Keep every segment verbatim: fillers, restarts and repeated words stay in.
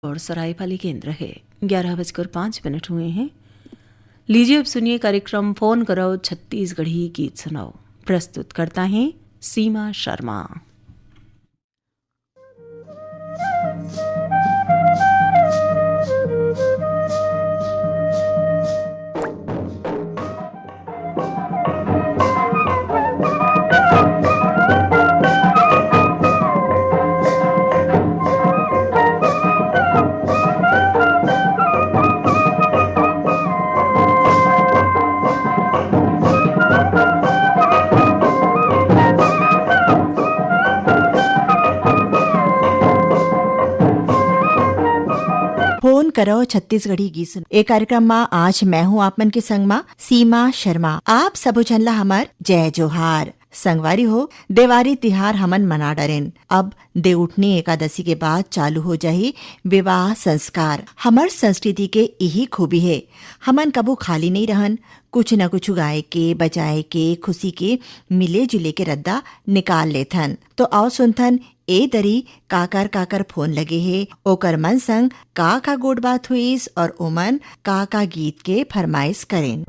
और सरायपाली केंद्र है। ग्यारह बजकर पाँच मिनट हुए हैं। लीजिए, अब सुनिए कार्यक्रम फोन करो छत्तीसगढ़ी गीत सुनाओ। प्रस्तुतकर्ता हैं सीमा शर्मा। फोन करो छत्तीसगढ़ी गीत सुन। ए कार्यक्रम मा आज मैं हूँ आप मन के संग मा सीमा शर्मा। आप सबो झन ला हमर जय जोहार। संगवारी हो, देवारी तिहार हमन मना डरेन। अब देवउठनी एकादशी के बाद चालू हो जाही विवाह संस्कार। हमर संस्कृति के इही खूबी हे, हमन कभू खाली नइ रहन, कुछ न कुछ गाए के, बजाए के, खुशी के मिले जुले के रद्दा निकाल लेथन। तो आओ सुनथन ए दरी काकर काकर फोन लगे हे, ओकर मन संग का का गोठ बात हुईस और ओमन का का गीत के फरमाइश करेन।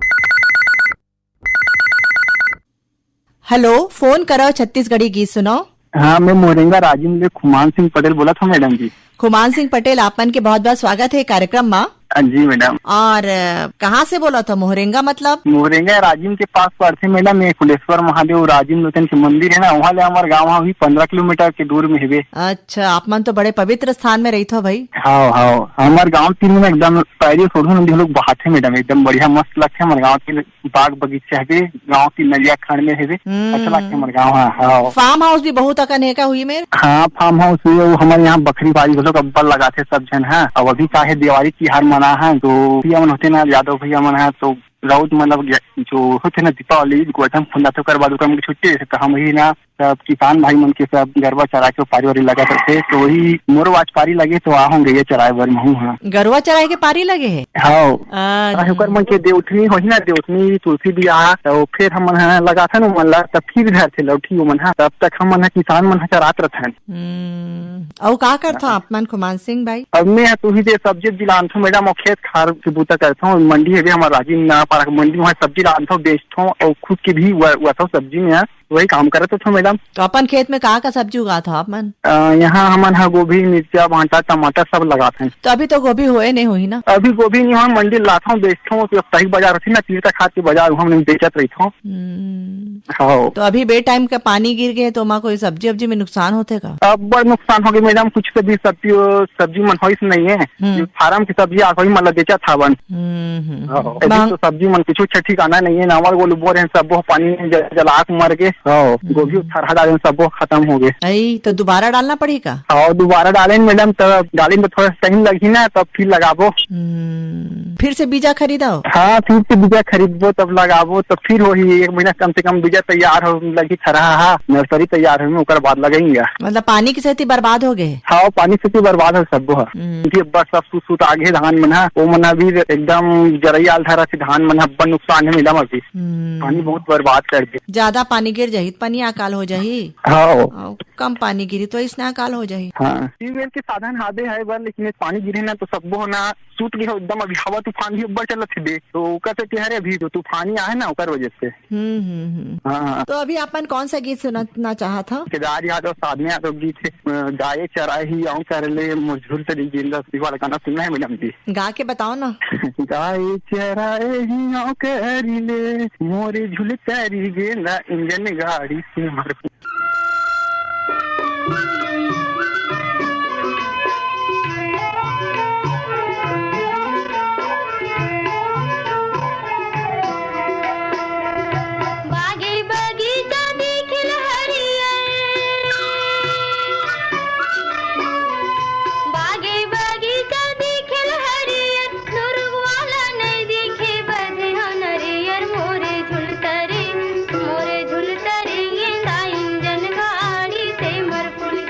हेलो, फोन करो छत्तीसगढ़ी गीत सुनो। हाँ, मैं मोरेंगा राजिम ले खुमान सिंह पटेल बोलत हूँ मैडम जी। खुमान सिंह पटेल, आप मन के बहुत बहुत स्वागत है कार्यक्रम मा। हाँ जी मैडम। और, अ, कहाँ से बोलत हो? मोहरेंगा मतलब? मोहरेंगा राजिम के पास पड़थे मैडम, ये कुलेश्वर महादेव राजिम लोचन के मंदिर है ना, वहाँ ले हमार गाँव वहाँ भी पन्द्रह किलोमीटर के दूर में हेबे। अच्छा, आप मन तो बड़े पवित्र स्थान में रहित हो भाई। हाँ, हाँ, हमार गाँव तीर में एकदम पैरी सोढ़ू नदी हम लोग बहाथे मैडम, एकदम बढ़िया मस्त लगथे हमार गाँव के बाग बगीचा हवे, गाँव की नलिया खाड़ में हवे। हम्म। अच्छा लगथे हमर गाँव ह। हाँ। फार्म हाउस भी बहुत अकन हे का हुई मेर? हाँ, फार्म हाउस हुई, वो हमर यहाँ बखरी बारी घलो अब्बड़ लगाथे सब झन ह। अब अभी का हे, देवारी तिहार मना है, तो भैया मन होथे ना, यादव भैया मन ह, तो राउत मतलब गे-, जो होथे ना दीपावली, गोठन फुंदाथे, ओकर बाद ओकर मन के छुट्टी रहिथे, तो हम ही ना सब किसान भाई मन के सब गरवा चरा के पारी वारी लगत रथे, तो वही मोरो आज पारी लगे, तो आ हों गइया चराए बर महू ह। गरवा चराए के पारी लगे हे? हाँ। अच्छा। अरे ओकर मन के देवउठनी होही ना, देवउठनी, तुलसी बियाह, तो फिर हमन ह लगाथन ओमन ला, तब फिर धरथे लौठी ओमन ह। तब तक हमन ह किसान मन ह चरात रथन। हम्म, अउ का करथो आप मन खुमान सिंह भाई? अब मैं ह तुही दे सब्जी उब्जी लानथो मैडम, अउ खेत खार के बूता करथो। मंडी हवे हमर राजिम ना पारा के मंडी, वहाँ सब्जी लानथो, बेचथो, अउ खुद के भी व-, वथो सब्जी में ह। वही काम करत होथो मैडम। तो अपन खेत में का का सब्जी उगात हो आप मन? अ, यहाँ हमन ह गोभी, मिर्चा, भांटा, टमाटर सब लगाथन। तो अभी तो गोभी होए नहीं होही ना? अभी गोभी नहीं होए, मंडी लाथों, बेचथों, साप्ताहिक बाजार होथे ना, तीर्थ खात के बाजार, वहाँ हमन बेचत रहिथों। हम्म। हाँ। तो अभी बे टाइम का पानी गिर गए तो ओमा कोई सब्जी वब्जी में नुकसान होथे का? अब्बड़ नुकसान हो गए मैडम, कुछ सब्जी, सब्जी, सब्जी मन होइस नहीं है। हम्म। जो फार्म की सब्जी आ, वही मतलब बेचत हावन। हम्म, हम्म, हाँ। हम्म। अभी तो सब्जी मन कुछ अच्छा ठिकाना नहीं है, नावल गोलू बोर हैं, सब पानी में ज-, जला के मर गए। हाँ। हम्म। गोभी थरहा डाले सब खत्म हो गए। अई, तो दोबारा डालना पड़ी का? हाँ, दोबारा डालें मैडम, तब डालें तो थोड़ा टाइम लगही ना, तब फिर लगाबो। हम्म, फिर से बीजा खरीदो? हाँ, फिर से बीजा खरीदबो, तब लगाबो, तब फिर होही एक महीना कम से कम बीजा तैयार हो, लगी थरहा हा, नर्सरी तैयार हो, ओकर बाद लगेंगे। मतलब पानी के सेती बर्बाद हो गए? हाँ, पानी सेती बर्बाद हो सब ह। हम्म। ये बस सब सूत सूत आगे धान मन ह, वो मन अभी एकदम जरई आल धरा से धान मन ह, अब्बड़ नुकसान है मैडम अभी। हम्म। पानी बहुत बर्बाद कर दे। ज्यादा पानी गिर जाही त पानी अकाल हो जाही। हाँ। अउ कम पानी गिरी तो इसने अकाल हो जाही। हाँ। ट्यूबवेल के साधन हाबे है बर, लेकिन पानी गिरे ना तो सबो ना सूत गे हो एकदम। अभी हवा तूफान भी अब्बड़ चलत हे बे, तो ओकर सेती हरे अभी जो तूफानी आहे ना ओकर वजह से। हम्म, हम्म, हम्म। हाँ। तो अभी आप मन कौन सा गीत सुनना चाहत हो? केदार यादव, साधना यादव गीत है, अ, गाय चराही आऊं कर ले, मोर झुलतरी गेंदा, ये वाला गाना सुनना है मैडम जी। गा के बताओ ना। गाय चराही आऊं कर ले, मोर झुलतरी गेंदा, इंजन गाड़ी से मर बागे बगीचा दिखिल हरियर, बागे बगीचा दिखिल हरियर, दुरुग वाला नहीं दिखे बधे हो नरियर, मोरे झुलतरी, मोरे झुलतरी गेंदा इंजन गाड़ी से मर फूल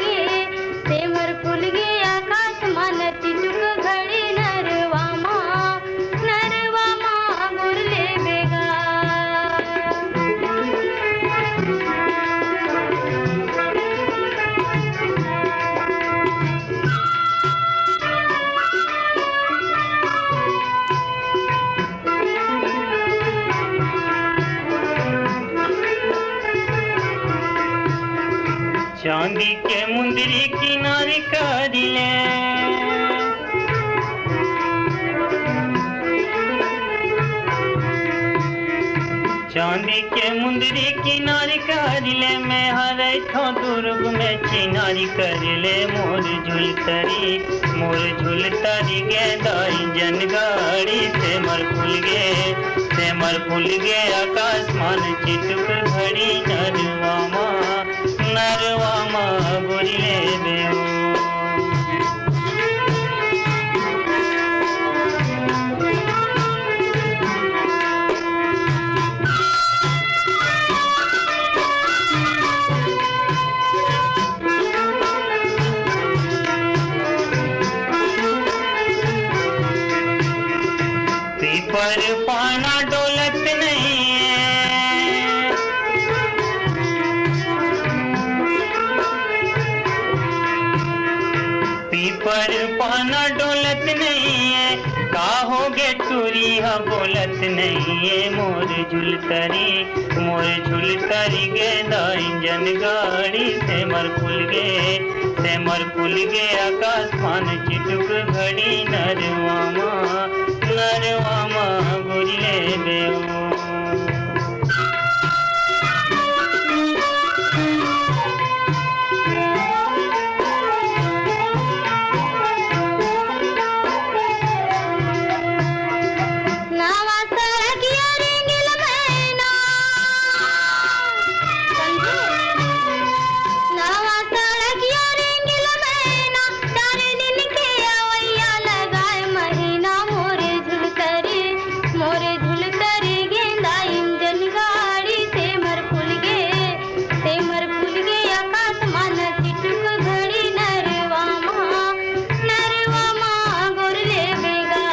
नदी के मुंदरी किनारी कर ले, मैं हरैथो दुर्ग में चिनारी कर ले, मोर झुलतरी, मोर झुलतरी गे दाई जन गाड़ी, सेमर फूल गे, सेमर फूल गे आकाश मान चिटुक घड़ी, नरवा मा, नरवा मा गोरी ले बेऊ। पीपर पाना डोलत नहीं है। पीपर पाना डोलत नहीं है, का हो गे टूरी हा बोलत नहीं है, मोर झुलतरी, मोर झुलतरी गे दाई जन गाड़ी, सेमर फूल गे, सेमर फूल गे आकाश मान चिटुक घड़ी, नरवा मा, नरवा मा गोरी ले बेऊ। नवा सड़किया रेंगेल मैना, समझे? नवा सड़किया रेंगेल मैना, चार दिन के अवैया लगाए महीना, मोरे झुलतरी, मोरे झुलतरी गेंदा इंजन गाड़ी, सेमर फूल गे, सेमर फूल गे आकाश मान चिटुक घड़ी, नरवा मा, नरवा मा गोर ले बेगा।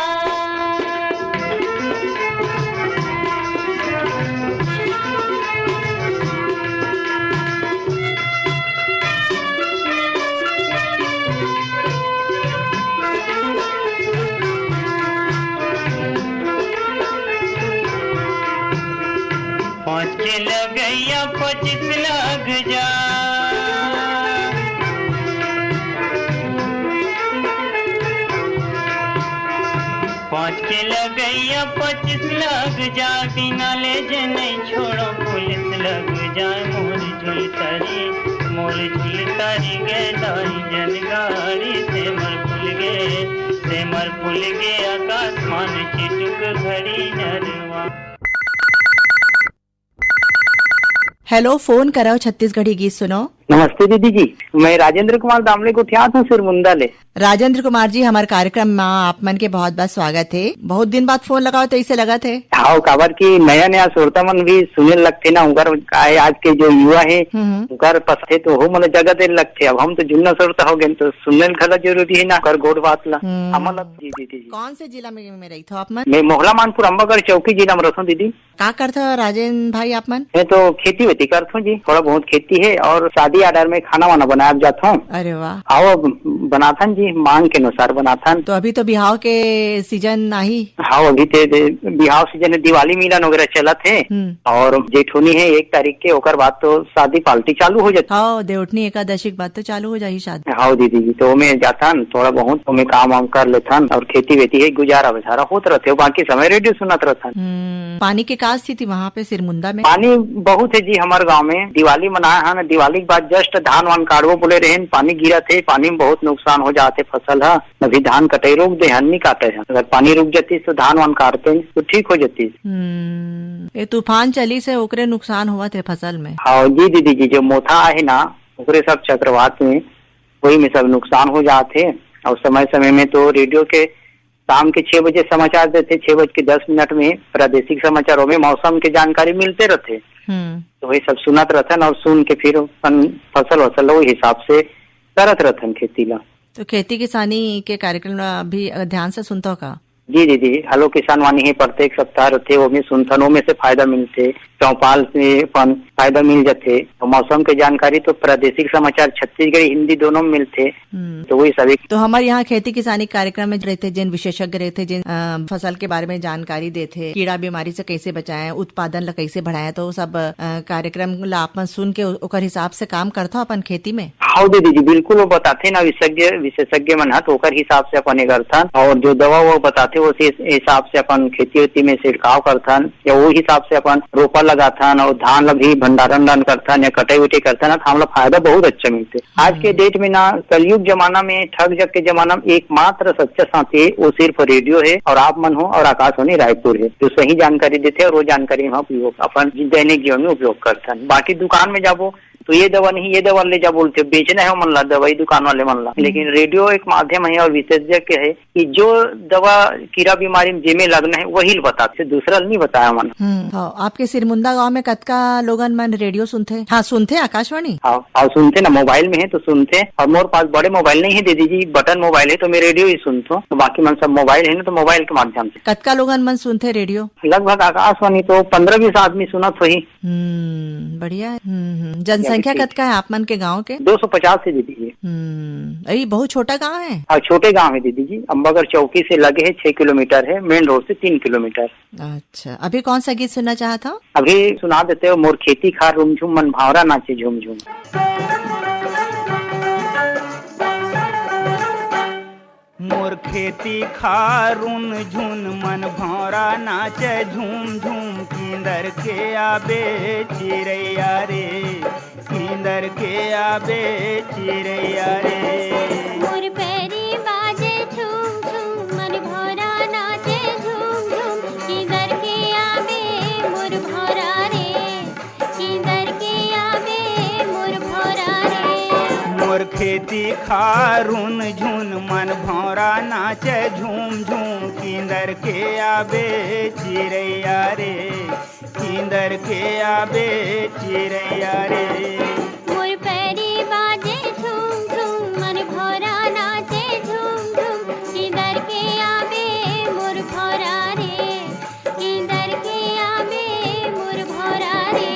पाँच के लगैया पच्चीस लग जा। पाँच के लगैया पच्चीस लग जा, बिना ले जे नहीं छोड़ो पुलिस लग जाए। मोर झुलतरी, मोर झुलतरी गे दाई जन गाड़ी, सेमर फूल गे, सेमर फूल गे आकाश मान चिटुक घड़ी नरवा। हेलो, फोन करव छत्तीसगढ़ी गीत सुनो। नमस्ते दीदी जी, मैं राजेंद्र कुमार दामले गोठियात हूँ सिरमुंदा ले। राजेंद्र कुमार जी, हमर कार्यक्रम में आप मन के बहुत बहुत स्वागत है। बहुत दिन बाद फोन लगाओ तो ऐसे लगत है। हाँ, काबर कि नया नया श्रोता मन भी सुने लगथे ना, उनकर काय आज के जो युवा है, हम्म, हम्म। उनकर पसंद है तो हो मन जगह दे लगथे। अब हम तो जुन्ना श्रोता हो गए तो सुनने घला जरूरी है ना, कर गोठ बात ला। हम्म। हमन ला जी, जी, जी, जी। कौन से जिला में, में रही थो आप मन? मैं मोहला मानपुर अम्बागढ़ चौकी जिला में रहता हूँ दीदी। का करथो राजेन भाई आप मन? मैं तो खेती वेती करथो जी, थोड़ा बहुत खेती है और शादी आर्डर में खाना वाना बनाए जात हूँ। अरे वाह। आओ बनाथन जी, मांग के अनुसार बनाथन। तो अभी तो बिहाव के सीजन आही। हाँ, अभी ते, ते बिहाव सीजन है, दिवाली मिलन वगैरह चलत है। हम्म। और जेठोनी है एक तारीख के, ओकर बाद तो शादी पार्टी चालू हो जाती। हाँ, देवठनी एकादशी के बाद तो चालू हो जाही शादी। हाँ दीदी जी, तो मैं जाथन थोड़ा बहुत, तो मैं काम वाम कर लेथन और खेती वेती है, गुजारा बेचारा होत रहते हो, बाकी समय रेडियो सुनत रहथन। हम्म, पानी के का स्थिति वहाँ पे सिरमुंदा में? पानी बहुत है जी हमारे गांव में। दिवाली मनाए हन, दिवाली के बाद जस्ट धान वान काटबो बोले रहेन, पानी गिरत है, पानी में बहुत नुकसान हो जाते फसल ह। अभी धान कटाई रोक दे हन, नहीं काटे हन। अगर पानी रुक जातीस तो धान वान काटते तो ठीक हो जातीस। हम्म, ये तूफान चली से ओकरे नुकसान होवत है फसल में। हाँ जी दीदी जी, जो मोथा आहे ना, ओकरे सब चक्रवात में, वही में सब नुकसान हो जात है। और समय समय में तो रेडियो के शाम के छह बजे समाचार देथे, छह बज के दस मिनट में प्रादेशिक समाचार, ओमे मौसम के जानकारी मिलते रहथे। हम्म। तो वही सब सुनत रहथन और सुन के फिर अपन फसल वसल वही हिसाब से करत रहथन खेती ला। तो खेती किसानी के कार्यक्रम ला अभी ध्यान से सुनता हो का? जी, जी, जी। हेलो किसान वाणी है, प्रत्येक सप्ताह रहथे, ओमे सुनथन, ओमे से फायदा मिलथे। चौपाल से अपन फायदा मिल जाथे। तो मौसम के जानकारी तो प्रादेशिक समाचार छत्तीसगढ़ी हिंदी दोनों में मिलथे। हम्म। तो वही सभी। तो हमारे यहाँ खेती किसानी कार्यक्रम में रहथे, जेन विशेषज्ञ रहथे, जेन, अ, फसल के बारे में जानकारी देथे, कीड़ा बीमारी से कैसे बचाएं, उत्पादन ला कैसे बढ़ाएं, तो सब, अ, कार्यक्रम ला आप मन सुन के ओ-, ओकर हिसाब से काम करथो अपन खेती में? हाँ दीदी जी, बिल्कुल वो बताथे ना विशेषज्ञ, विशेषज्ञ मन ह, तो ओकर हिसाब से अपन ये करथन। और जो दवा वो बताथे, उस हिस-, हिसाब से अपन खेती वेती में छिड़काव करथन या वो हिसाब से अपन रोपा लगाथन और धान ला भी भंडारण उंडारण करथन या कटाई उटाई करथन, तो हमला फायदा बहुत अच्छा मिलथे। आज के डेट में ना, कलयुग जमाना में, ठग जग के जमाना में एकमात्र सच्चा साथी वो सिर्फ रेडियो है और आप मन हो और आकाशवाणी रायपुर है, जो सही जानकारी देथे और वो जानकारी हम उपयोग, अपन दैनिक जीवन में उपयोग करथन। बाकी दुकान में जाबो तो ये दवा नहीं, ये दवा ले जा बोलथे, बेचना है मन ला, दवाई दुकान वाले मन ला। लेकिन रेडियो एक माध्यम है और विशेषज्ञ है कि जो दवा कीड़ा बीमारी में जेमे लगना है, वही ल बताथे, दूसरा ल नहीं बताया मन। हम्म, हाँ, आपके सिरमुंदा गांव में कतका लोगन मन रेडियो सुनथे? हाँ, सुनथे आकाशवाणी? हाँ, हाँ, सुनथे ना, मोबाइल में है तो सुनथे। और मोर पास बड़े मोबाइल नहीं है दीदी जी, बटन मोबाइल है, तो मैं रेडियो ही सुनथो। तो बाकी मन सब मोबाइल है ना, तो मोबाइल के माध्यम से। कतका लोगन मन सुनथे रेडियो? लगभग आकाशवाणी तो पन्द्रह बीस आदमी सुनत होही। हम्म, बढ़िया है। हम्म, हम्म। जनसंख्या ठीक। कतका है आप मन के गांव के? दो सौ पचास है दीदी जी। हम्म, अरे, बहुत छोटा गांव है। हाँ, छोटे गांव है दीदी जी, अम्बागढ़ चौकी से लगे है छह किलोमीटर है, मेन रोड से तीन किलोमीटर। अच्छा, अभी कौन सा गीत सुनना चाहत हो? अभी सुना देते हो, मोर खेती खार रुमझुम, मन भांवरा नाचे झूम झूम। मोर खेती खार रुन झुन, मन भौंरा नाचे झूम झूम। किंदर के आबे चिरैया रे, किंदर के आबे चिरैया रे। मोर पैरी बाजे झूम झूम, मन भौंरा नाचे झूम झूम। किंदर के आबे मोर भौंरा रे, किंदर के आबे मोर भौंरा रे। मोर खेती खार रुन झुन, मन भौंरा नाचे झूम झूम। किंदर के आबे चिरैया रे, किंदर के आबे चिरैया रे। मोर पैरी बाजे झूम झूम, मन भौंरा नाचे झूम झूम। किंदर के आबे मोर भौंरा रे, किंदर के आबे मोर भौंरा रे।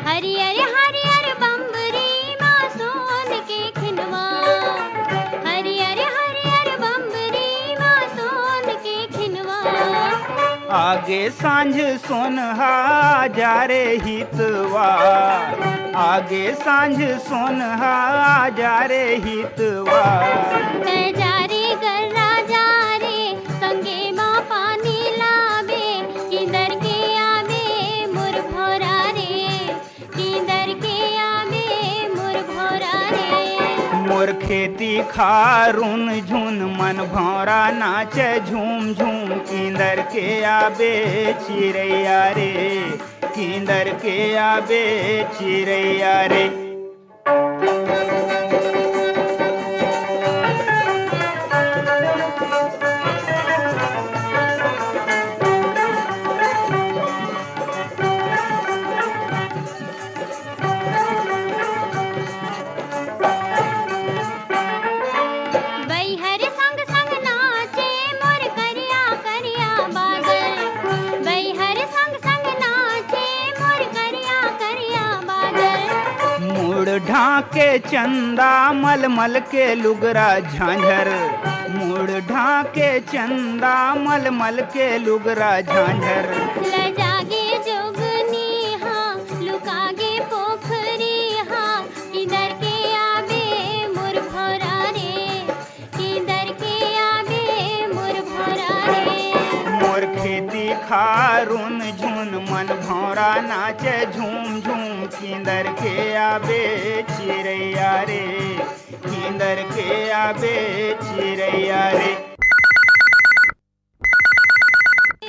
हरियर हरियर बम्बरी मा सोन के खिनवा, हरियर हरियर बम्बरी मा सोन के खिनवा। आगे सांझ सोनहा जा रे हितवा, आगे सांझ सोनहा जा रे हितवा। तै जा रे गर्रा जा रे, संगे मा पानी लाबे, किंदर के आबे मोर भौंरा रे, किंदर के आबे मोर भौंरा रे। मोर खेती खार रुन झुन, मन भौंरा नाचे झूम झूम। किंदर के आबे चिरैया रे, किंदर के आबे चिरैया रे। बइहर संग संग नाचे मोर करिया करिया बादल, बइहर संग संग नाचे मोर करिया करिया बादल। मुड़ ढांके चंदा मलमल के लुगरा झांझर, मुड़ ढांके चंदा मलमल के लुगरा झांझर। लजागे जोगनी हा, लुकागे पोखरी हा, किंदर के आबे मोर भौंरा रे, किंदर के आबे मोर भौंरा रे। मोर खेती खार रुन झुन, मन भौंरा नाचे झूम झूम। किंदर के आबे चिरैया रे, किंदर के आबे चिरैया रे।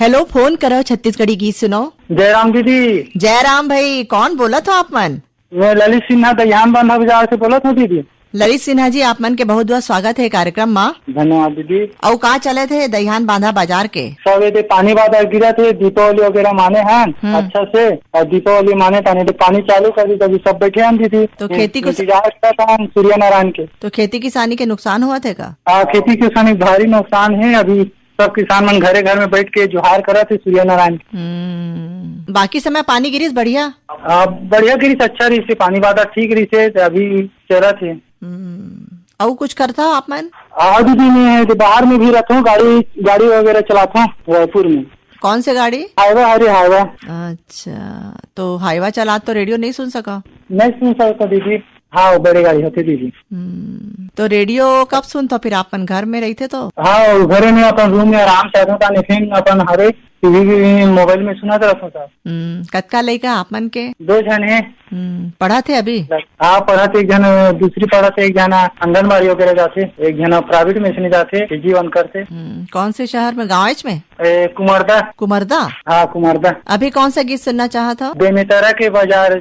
हेलो, फोन करो छत्तीसगढ़ी गीत सुनो। जयराम दीदी। जयराम भाई, कौन बोलत हो आप मन? मैं ललित सिन्हा दहियान बांधा बाजार से बोलत हूँ दीदी। ललित सिन्हा जी, आप मन के बहुत बहुत स्वागत है कार्यक्रम मा। धन्यवाद दीदी। अउ का चलत है दहियान बांधा बाजार के? सब ये पानी बादल गिरत है, दीपावली वगैरह माने हैं हम्म। अच्छा से, और दीपावली माने ताने तो पानी चालू कर दी, तो अभी सब बैठे हैं दीदी। तो खेती को इंतजार करता हम सूर्य नारायण के। तो खेती किसानी के नुकसान हुआ थे का? हाँ, खेती किसानी भारी नुकसान है अभी। सब किसान मन घरे घर में बैठ के जोहार करत हे सूर्य नारायण के। हम्म, बाकी समय पानी गिरिस बढ़िया? आ, बढ़िया गिरिस, अच्छा रहिस हे, पानी बादल ठीक रहिस हे, त अभी चलत हे। हम्म, अउ कुछ करता हो आप मन? हाँ दीदी, मैं तो बाहर में भी रहता हूँ, गाड़ी, गाड़ी वगैरह चलाता हूँ रायपुर में। कौन से गाड़ी? हाईवा, अरे हाईवा। अच्छा, तो हाईवा चलात तो रेडियो नहीं सुन सका? नहीं सुन सकता दीदी। हाँ, वो बड़े गाड़ी होते दीदी। हम्म, तो रेडियो कब सुनता फिर? आप मन घर में रहते तो? हाँ, वो घरे में अपन रूम में आराम से रहता था, लेकिन अपन हरे टीवी भी मोबाइल में सुनत रहत हों। हम्म, कतका लइका आप मन के? दो झन हे। हम्म, पढ़त हे अभी? हाँ, पढ़त हे, एक झन दूसरी पढ़त हे, एक झन आंगनबाड़ी वगैरह जाथे, एक झन प्राइवेट में से जाथे, केजी वन करथे। हम्म, कौन से शहर में, गाँवेच में? ए, कुमरदा। कुमरदा? हाँ, कुमरदा। अभी कौन सा गीत सुनना चाहत हो? बेमेतरा के बाजार।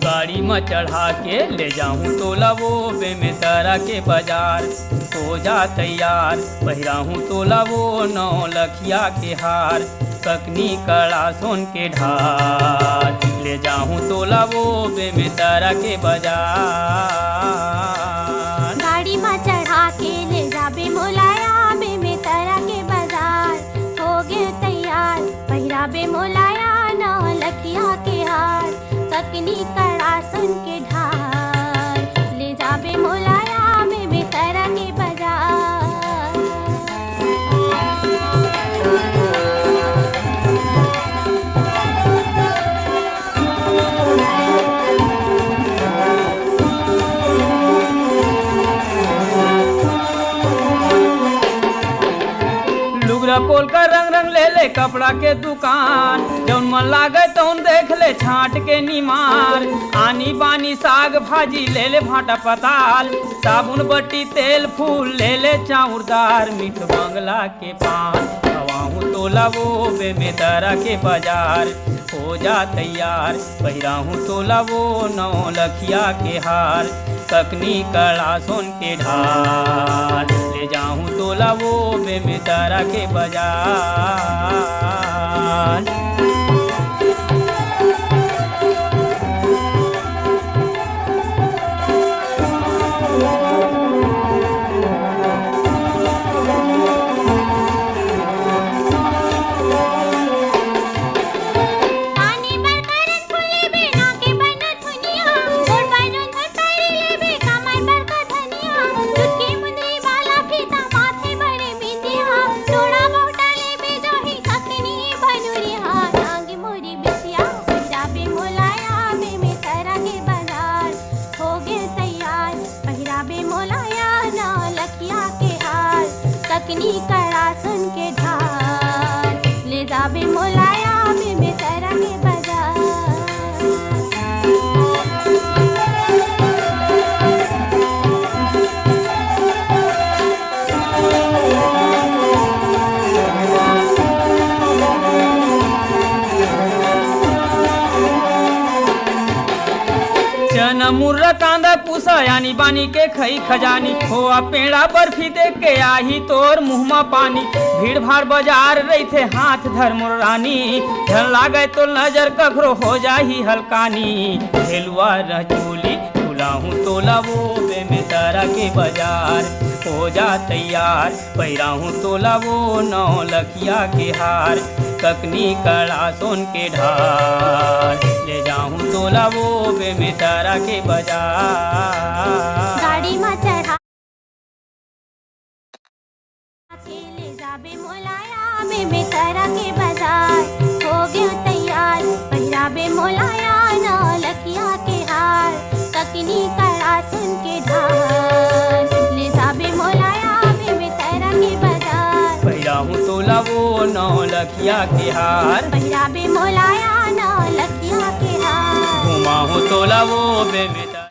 गाड़ी म चढ़ा के ले जाहूं तोला वो बेमेतरा के बाजार। हो जा तैयार, पहिराहूं तोला वो नौ लखिया के हार। ककनी कड़ा सोन के ढाल, ले जाहूं तोला वो बेमेतरा के बाजार। गाड़ी म चढ़ा के ले जाबे मोला या बेमेतरा के बाजार। हो गे तैयार, पहिराबे मोला या नौ लखिया के हार। ककनी कड़ा सोन के ढाल, ले जाबे मोला या बेमेतरा के बाजार। लुगरा पोलका रंग रंग ले ले कपड़ा के दुकान, जौन मन लागे तौन देख ले छांट के निमार। आनी बानी साग भाजी ले ले भांटा पताल, साबुन बट्टी तेल फूल ले ले चाउर दार। मीठ बंगला के पान खवाहूं तोला वो बेमेतरा के बाजार। हो जा तैयार, पहिराहूं तोला वो नौ लखिया के हार। ककनी कड़ा सोन के ढाल, ले जाहूं तोला वो बेमेतरा के बाजार। कानी बर करन फूले बेना के बनत दुनिया, गोड़ बाजू धरतारी लेबे, कमर बर का धनिया, चुटकी मुंदरी वाला फीता, माथे बड़े बिंदिया, डोरा बौटा लेबे, जोही ककनी बनुरिया, टांग मोरी बिछिया, पहिराबे मोला या बेमेतरा के बाजार, हो गे तैयार, पहिराबे मोला या नौ लखिया के हार, ककनी कड़ा सोन के ढाल, ले जाबे मोला या बेमेतरा के बाजार। चना, मुर्रा, कांदा, पूसा, आनी बानी के खई खजानी। खोआ, पेड़ा, बर्फी देख के आही तोर मुंह म पानी। भीड़ भाड़ बाजार रहिथे, हाथ धर मोर रानी। झन लागय तो नजर कखरो हो जाही हलकानी। झेलुआ रह चोली, बुलाहूं तोला वो बेमेतरा के बाजार। हो जा तैयार, पहिराहूं तोला वो नौ लखिया के हार। ककनी कड़ा सोन के ढाल, ले जाहूं तोला वो बेमेतरा के बाजार। गाड़ी म चढ़ा के ले जाबे मोला या बेमेतरा के बाजार। हो गे तैयार, पहिराबे मोला या नौ लखिया के हार। ककनी कड़ा सोन के ढाल, ले जाबे मोला या बेमेतरा के बाजार। पहिराहूं तोला वो नौ लखिया के हार। पहिराबे मोला या नौ लखिया के हार। घुमाहूं तोला वो बेमेतरा।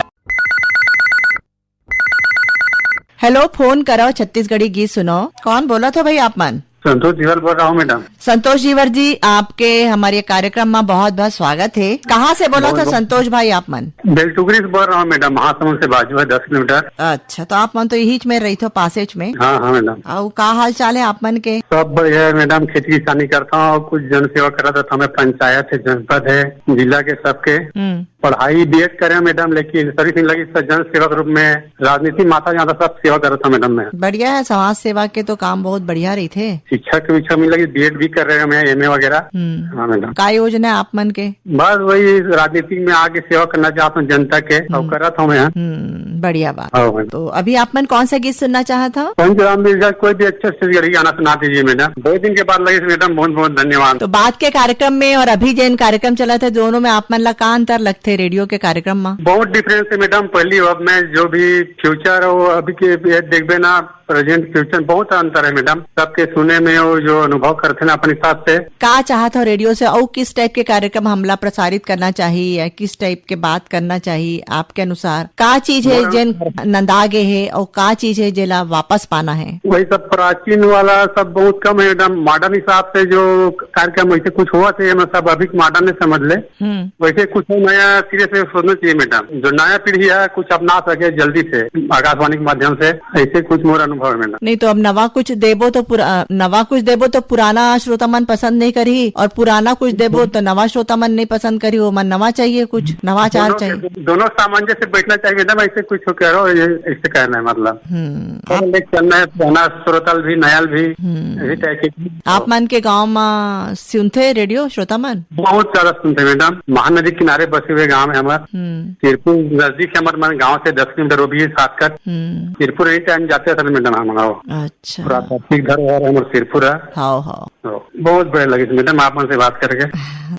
हेलो, फोन करव छत्तीसगढ़ी गीत सुनव। कौन बोलत हो भाई आप मन? संतोष जीवाल बोल रहा हूँ मैडम। संतोष जीवर जी, आपके हमर ये कार्यक्रम म बहुत-बहुत स्वागत हे। कहाँ से बोलत हव संतोष भाई आप मन? बेलटुकरी से बोल रहा हूँ मैडम, महासमुंद से बाजू है, दस किलोमीटर। अच्छा, तो आप मन तो इहीच में रहिथव, पासेच में। हाँ, हाँ मैडम। अउ का हाल चाल हे आप मन के? सब बढ़िया है मैडम, खेती किसानी करता हूँ और कुछ जन सेवा करत रहता हूँ। मैं पंचायत है, जनपद है, जिला के सबके। हम्म। पढ़ाई बीएड करे हंव मैडम, लेकिन सर्विस नइ लगिस, त जन सेवा के रूप में राजनीति म आता जाता सब सेवा करत हंव मैडम मैं। बढ़िया है, समाज सेवा के तो काम बहुत बढ़िया रहिथे। शिक्षा के विषय में लगिस, बीएड भी कर रहे हंव मैं, एमए वगैरह। हम्म। हाँ मैडम। का योजना है आप मन के? बस वही राजनीति में आके सेवा करना चाहता हूँ जनता के, और हम्म। करत हंव मैं। हम्म, बढ़िया बात। हाँ मैडम। तो अभी आप मन कौन सा गीत सुनना चाहत हव? पंचराम मिर्जा, कोई भी अच्छा छत्तीसगढ़ी गाना सुना दीजिए मैडम। बहुत दिन के बाद लगिस मैडम, बहुत बहुत धन्यवाद। तो बाद के कार्यक्रम में और अभी जेन कार्यक्रम चलत हे, दोनों में आप मन ला का अंतर लगथे रेडियो के कार्यक्रम म? बहुत डिफरेंस है मैडम। पहली अब मैं जो भी फ्यूचर हो, अभी के ये देखबे ना, प्रेजेंट फ्यूचर बहुत अंतर है मैडम। सबके सुने में वो जो अनुभव करथे ना अपने हिसाब से। का चाहत हो रेडियो से, अउ किस टाइप के कार्यक्रम हमला प्रसारित करना चाहिए या किस टाइप के बात करना चाहिए आपके अनुसार? का चीज है मोर जेन नंदा गे हे अउ का चीज है जेला वापस पाना है? वही सब प्राचीन वाला सब बहुत कम है मैडम। मॉडर्न हिसाब से जो कार्यक्रम वैसे कुछ हुआ थे, मैं सब अभी मॉडर्न ने समझ ले। हम्म। वैसे कुछ नया सिरे से सोचना चाहिए मैडम, जो नया पीढ़ी है कुछ अपना सके जल्दी से आकाशवाणी के माध्यम से। ऐसे कुछ मोर अनुभव है मैडम। नहीं तो अब नवा कुछ देबो तो पुरा-, नवा कुछ देबो तो पुराना श्रोता मन पसंद नहीं करही, और पुराना कुछ देबो तो नवा श्रोता मन नहीं पसंद करही। वो मन नवा चाहिए, कुछ नवाचार दोनों के, चाहिए। दोनों सामंजस्य बैठना चाहिए मैडम। ऐसे कुछ करो, ये ऐसे कहना है मतलब। हम्म, पहले आप लेके चलना है, पुराना श्रोता भी, नया भी, हम्म। यही टाइप के। आप मन के गांव म सुनथे रेडियो श्रोता मन? बहुत ज्यादा सुनथे मैडम। महानदी किनारे बसे हुए गांव है हमार। हम्म। सिरपुर नजदीक है हमारे मन गांव से दस किलोमीटर, वो भी सात कट। हम्म। सिरपुर एनी टाइम जाते रहते मैडम हम गाँव। अच्छा। पुरातात्विक धरोहर हमार सिरपुर है। हाँ, हाँ। तो बहुत बढ़िया लगे मैडम आप मन से बात करके।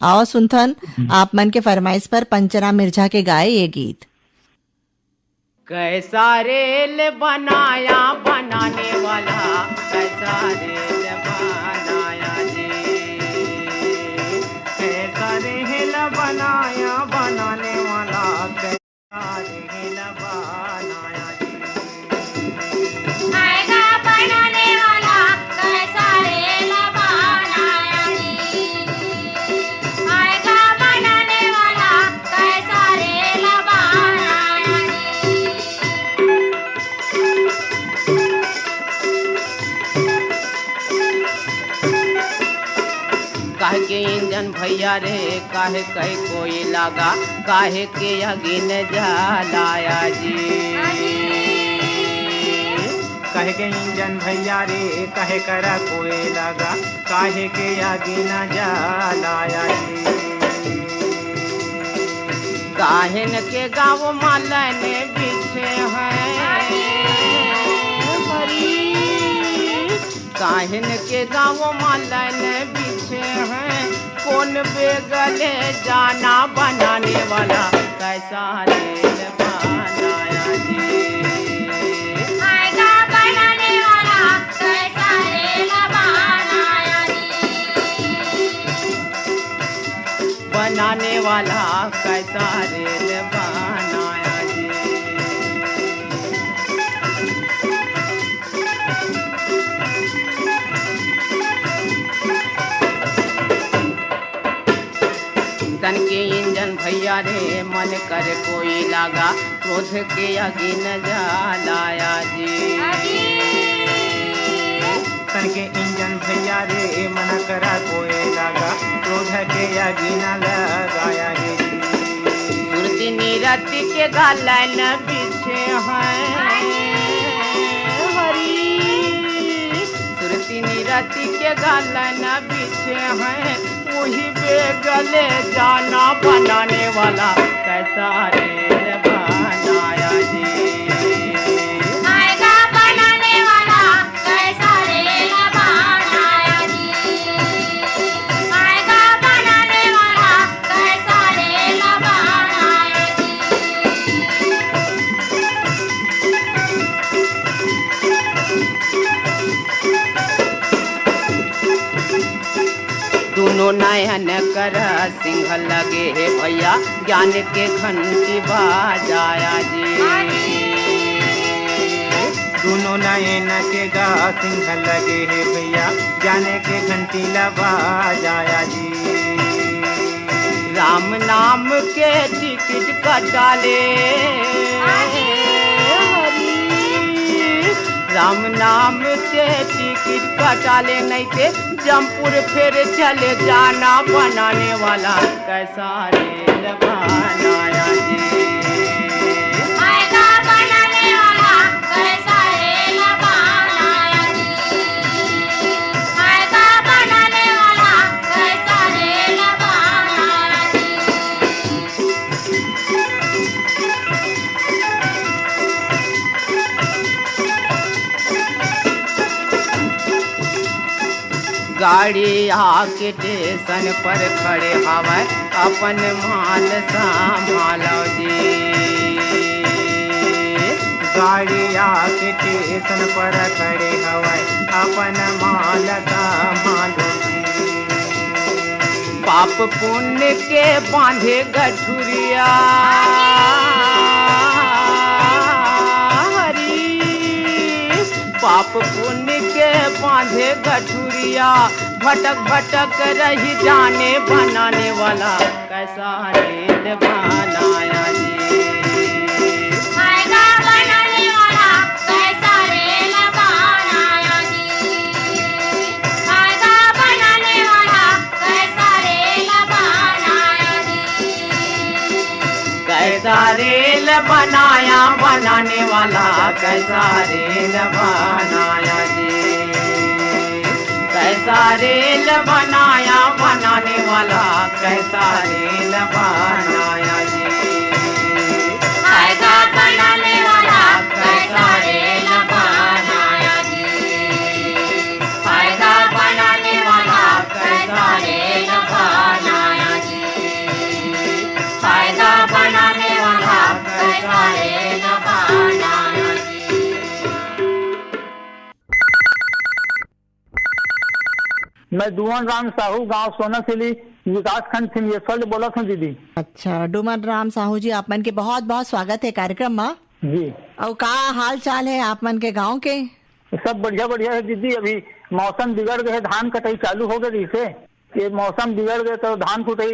आओ सुनथन, हम्म। आप मन के फरमाइश पर पंचराम मिर्जा के गाए ये गीत। कैसा रेल बनाया बनाने वाला, कैसा रेल बनाया जी, कैसा रेल बनाया बनाने वाला, कैसा रेल बनाया जी। आएगा बनाने वाला, कैसा रेल बनाया जी। आएगा बनाने वाला, कैसा रेल बनाया जी। काहे के इंजन भैया रे, काहे कहे कोई लागा, काहे के आगी न जलाया जी। काहे के इंजन भैया रे, काहे करा कोई लागा, काहे के आगी न जलाया जी। काहेन के गाँव मालन बिछे हैं हरी, काहेन के गाँव मालन बिछे हैं, कौन बेगले जाना बनाने वाला, कैसा रेल बनाया जी। आएगा बनाने वाला, कैसा रेल बनाया जी। बनाने वाला, कैसा रेल बनाया जी। तन के इंजन भैया रे, मन कर कोई लागा, क्रोध के आगी न जलाया जी। तन के इंजन भैया रे, मन करा कोई लागा, क्रोध के आगी न लगाया जी। सुरती निरति के गालन बिछे हैं हरी, सुरती निरति के गालन बिछे हैं, वही बेगले जाना बनाने वाला, कैसा रेल बनाया जी। आएगा बनाने वाला, कैसा रेल बनाया जी। आएगा बनाने वाला, कैसा रेल बनाया जी। दोनों नयन कर सिंह लगे हे भैया, ज्ञान के घंटी बजाया जी। दोनों नयन के गा सिंह लगे हे भैया, जाने के घंटी ला बजाया जी। राम नाम के टिकट कटा ले। हरी। राम नाम के टिकट कटा ले, नहीं ते जमपुर फेर चले जाना। बनाने वाला कैसा रेल बनाया जी। फायदा बनाने वाला कैसा रेल बनाया जी। फायदा बनाने वाला कैसा रेल बनाया जी। गाड़ी आके स्टेशन पर खड़े हवय, अपन माल संभालो जी। गाड़ी आके स्टेशन पर खड़े हवय, अपन माल संभालो जी। पाप पुण्य के बांधे गठुरिया। हरी। पाप पुण्य के बांधे गठुरिया, भटक भटक रही जाने। बनाने वाला कैसा रेल बनाया जी। फायदा बनाने वाला कैसा रेल बनाया जी। फायदा बनाने वाला कैसा रेल बनाया जी। कैसा रेल बनाया, बनाने वाला कैसा रेल बनाया जी। कैसा रेल बनाया, बनाने वाला कैसा रेल बनाया जी। फायदा बनाने वाला कैसा रेल बनाया जी। फायदा बनाने वाला कैसा रेल बनाया जी। फायदा बनाने वाला कैसा रेल बनाया जी। मैं दुवन राम साहू, गांव सोनासिली, विकासखंड सिंहेश्वर ले बोलत हूँ दीदी। अच्छा, डूमन राम साहू जी, आप मन के बहुत बहुत स्वागत है कार्यक्रम में। जी। अउ का हाल चाल है आप मन के गांव के? सब बढ़िया बढ़िया है दीदी। अभी मौसम बिगड़ गए, धान कटाई चालू हो गए, इसे ये मौसम बिगड़ गए तो धान कुटाई,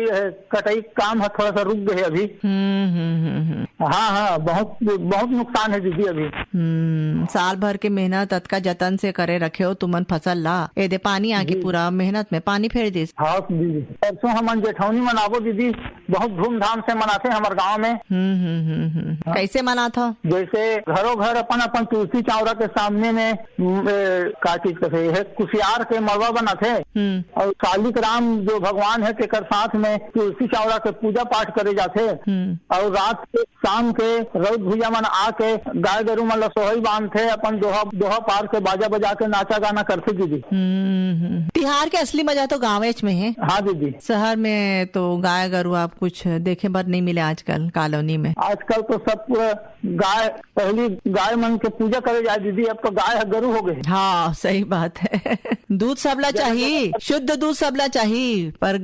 कटाई काम है, थोड़ा सा रुक गए अभी। हम्म हम्म हम्म हम्म। हाँ हाँ, बहुत बहुत नुकसान है दीदी अभी। हम्म, साल भर के मेहनत, अतका जतन से करे रखे हो तुमन फसल ला, एदे पानी आके जी। पूरा मेहनत में पानी फेर दिस। हाँ दीदी, परसों हमन जेठौनी मनाबो दीदी, बहुत धूमधाम से मनाथे हमर गांव में। हम्म हम्म हम्म हम्म। हाँ। कैसे मनाथो? जैसे घरों घर अपन अपन तुलसी चावरा के सामने में, उम, ए, का चीज कथे, हे कुसियार के मड़वा बनाथे। हम्म। और कालिक राम जो भगवान है, तेकर साथ में तुलसी चावरा के पूजा पाठ करे जाथे। हम्म। और रात के, शाम के रउत भुइया मन आके गाय गरु मन ला सोहई बांधथे, अपन दोहा, दोहा पार के बाजा बजा के नाचा गाना करथे दीदी। हम्म हम्म। तिहार के असली मजा तो गाँवेच में है। हाँ दीदी। शहर में तो गाय गरु आप कुछ देखे बर नहीं मिले आजकल कॉलोनी में। आजकल तो सब पूरा गाय, पहली गाय मन के पूजा करे जाए दीदी, अब तो गाय ह गरु हो गए। हाँ, सही बात है। दूध सबला जगह चाही, जगह शुद्ध दूध सबला चाही, पर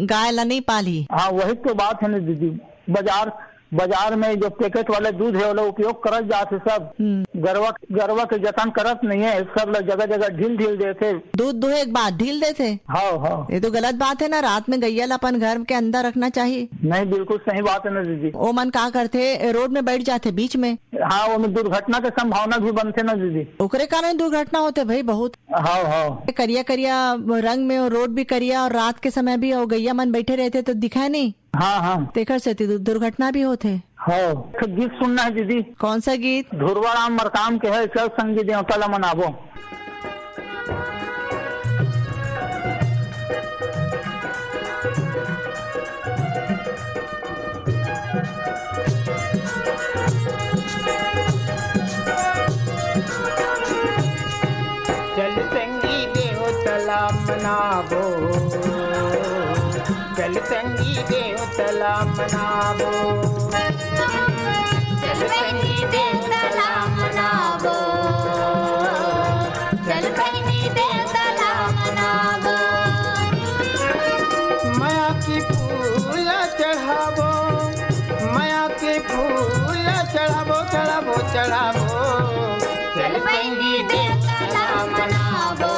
गाय ला नहीं पाली। हाँ, वही तो बात है ना दीदी। बाजार, बाजार में जो पैकेट वाले दूध है, वाला उपयोग करल जात है सब। हम्म। गरवा, गरवा के जतन करत नहीं है, सब ला जगह जगह ढील ढील देथे। दूध दुहे के बाद ढील देथे। हाँ हाँ। ये तो गलत बात है ना, रात में गैया ला अपन घर के अंदर रखना चाहिए। नहीं, बिल्कुल सही बात है ना दीदी। ओमन का करथे, रोड में बैठ जाथे बीच में। हाँ, ओमे दुर्घटना के संभावना भी बनथे ना दीदी। ओकरे कारण दुर्घटना होथे भाई बहुत। हाँ हाँ। करिया करिया रंग में, और रोड भी करिया, और रात के समय भी, और गैया मन बैठे रहथे तो दिखाए नहीं। हाँ हाँ। तेकर सेती दु-, दुर्घटना भी होथे। हाँ, एक गीत सुनना है दीदी। कौन सा गीत? धुरवा राम मरकाम के है, चल संगी देवता ला मनाबो। चल संगी देवता ला मनाबो, चल संगी देवता ला मनाबो। चल संगी देवता ला मनाबो, चल संगी देवता ला मनाबो। मया के फूल चढ़ाबो, मया के फूल चढ़ाबो, चढ़ाबो, चढ़ाबो। चल संगी देवता ला मनाबो।